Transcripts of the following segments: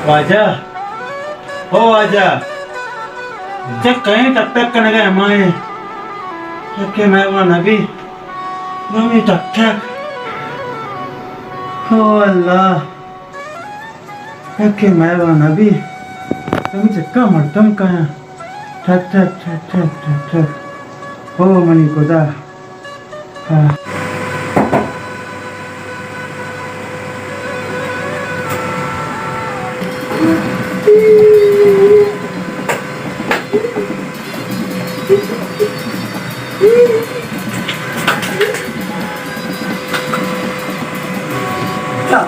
واجہ، او واجہ، چہ کئے ٹک ٹک کنگ ءَ ہمائیں؟ یکے مہربان نبی، دومی ٹک ٹک۔ او اللہ، یکے مہربان نبی، دومی چکا مردم کایاں۔ ٹک ٹک ٹک ٹک ٹک ٹک۔ او منی خدا۔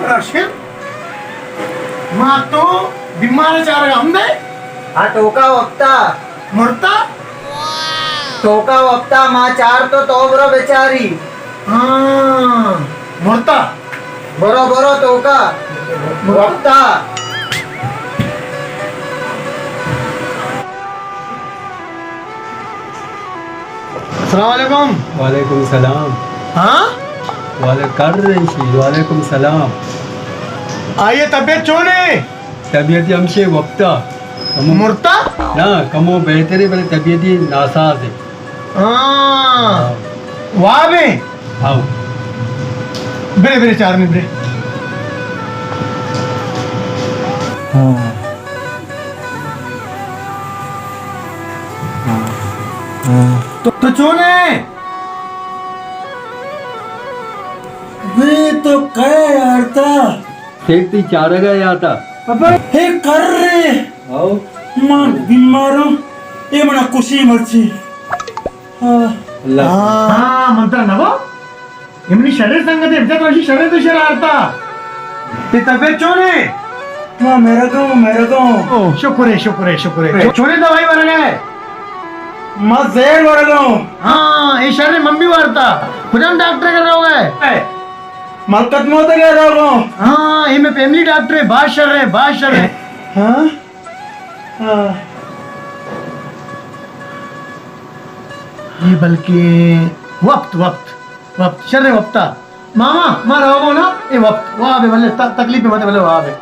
راشد، ما تو بیمار چارگ ہم دے؟ آ ٹوکا وپتا۔ مرتا؟ ٹوکا وپتا، ما چار تو، تو برو بچاری۔ ہاں، مرتا۔ برو، برو، ٹوکا وپتا۔ السلام علیکم۔ وعلیکم السلام۔ ہاں؟ وعلے-، کر رہی سی، وعلیکم السلام۔ آئیے طبیعت چون ہے؟ طبیعت ہمشے وپتا۔ کمو مرتا؟ نا، کمو بہترے، بلے طبیعت ہی ناساز ہے۔ ہاں۔ واب ہے؟ آؤ۔ برے، برے، چار منٹ برے۔ ہاں۔ تو، تو چون ہے؟ بے تو کئے آرتا؟ سیٹھ تئی چارگ ءَ آتا۔ ابا، ہے کر رے۔ ہاؤ۔ ما بیماروں، اے منا کشی مرچی۔ ہاں۔ اللہ۔ ہاں، من ترا نہ گو۔ اے منی شریں سنگت ہے، بچار تو اشی شریں تو شر آرتا۔ تئی طبیعت چون ہے؟ ما مرگوں، مرگوں۔ او، شکر ہے، شکر ہے، شکر ہے۔ چونیں دوائی ورگ ہے؟ ما زہر ورگوں۔ ہاں، اے شر ہے، من بھی وارتا۔ کجام ڈاکٹر کر رہا ہے؟ ملکت موت ءَ گئے روگوں۔ ہاں، اے مئے فیملی ڈاکٹر ہے، باز شر ہے، باز شر ہے۔ ہاں؟ ہاں۔ اے بلکہ وپت، وپت، وپت، شر وپتا۔ ماما، ما روگوں نا، اے وپت، واب ہے، بلے ت-، تکلیف مت، بلے واب ہے۔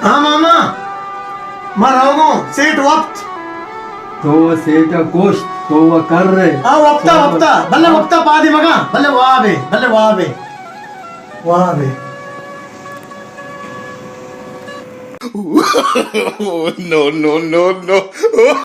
ہاں ماما، ما روگوں، سیٹھ وپت۔ تو سیٹھ ءَ کشت، تو وہ کر رہے۔ آ، وپتا، وپتا۔ بلے وپتا پادی مگا۔ بلے واب ہے، بلے واب ہے۔ واب ہے۔ نو، نو، نو، نو۔